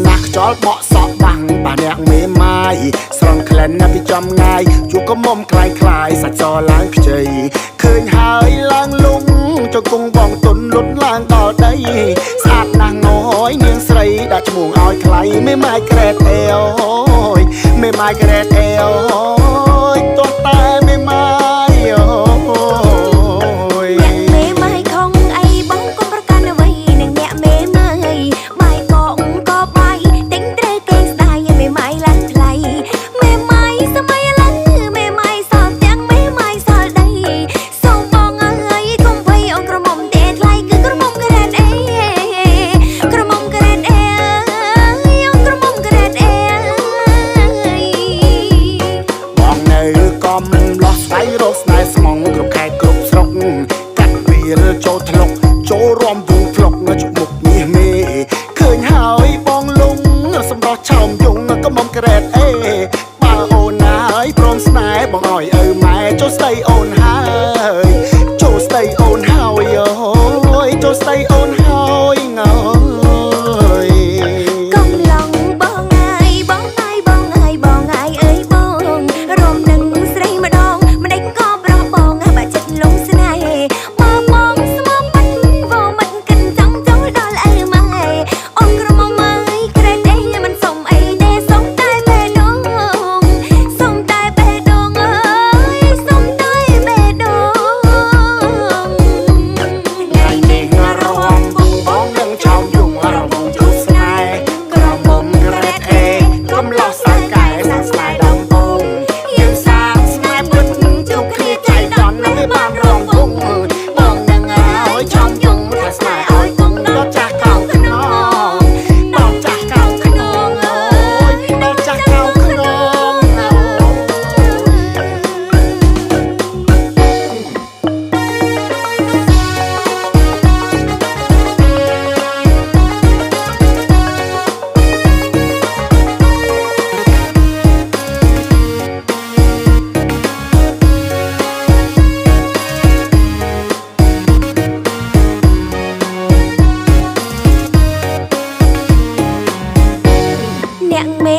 ណាស់ខ្យល់បក់សក់បាំងបាអ្នកមេម៉ាយស្រង់ក្លិនណាស់ពីចំងាយជួកមុំคล้ายคล้ายសាច់សឡើងខ្ចីឃើញហើយឡើងលងចង្គង់បងទុនលុតឡើងដល់ដីស្អាតណាស់ងយនាងស្រីដាក់ឈ្មោះឲ្យថ្លៃមេម៉ាយក្រែតអេអូយមេម៉ាយក្រែតអេអូយទោះតែមេម៉ាយអូយ អ្នកមេម៉ាយខំអីបងកុំប្រកាន់អ្វីនឹងអ្នកមេម៉ាយបាយកងក៏បាយទិញត្រូវគេស្ដាយមេម៉ាយឡើងថ្លៃមេម៉ាយសម័យឥឡូវមេម៉ាយសល់ទាំងមេម៉ាយសល់ដីសូមបងអើយកុំភ័យអូនក្រមុំទេថ្លៃគឺក្រមុំក្រែតអេក្រមុំក្រែតអេអូនក្រមុំក្រែតអេ បងនៅកំឡោះស្វែងរកស្នេហ៍ស្មងគ្រប់ខេត្តគ្រប់ស្រុកកាត់វាលចូលថ្លុកចូលរំវងផ្លុកនៅជមុខមាសមេឃើញហើយបងលងសម្រស់ឆោមយងកំមុំក្រែតអេបើអូនហើយព្រមស្នេហ៍បងអើយឪម៉ែចូលស្ដីអូនហើយចូលស្ដីអូនហើយអូយចូលស្ដីអូនហើយងើយ កំឡុងបងអើយបងអើយបងអើយបងអើយអើយបងរំនឹងស្រីម្ដងម្ដេចក៏ប្រោះបងបាក់ចិត្តលងស្នេហ៍បើបងស្មោមិនវមិនកិនចង់ចូលដល់ឪម៉ែអូនក្រមុំអើយក្រែតអេមិនសុំអីទេសុំតែបេះដូងសុំតែបេះដូងអើយសុំតែបេះដូង ថ្ងៃនេះរំវងបងនឹងឆោមយងរំវងជួស្នេហ៍ក្រមុំក្រែតអេកំឡោះសៅកែសាងស្នេហ៍ដើមពងយើងសាងស្នេហ៍ពិតជួបគ្នាចៃដន្យណាស់វាបានរងវងបងនឹងឲ្យឆោមយងថាស្នេហ៍ឲ្យគង់ដល់ចាស់កោខ្នងដល់ចាស់កោខ្នងអើយដល់ចាស់កោខ្នងអើយ អ្នកមេ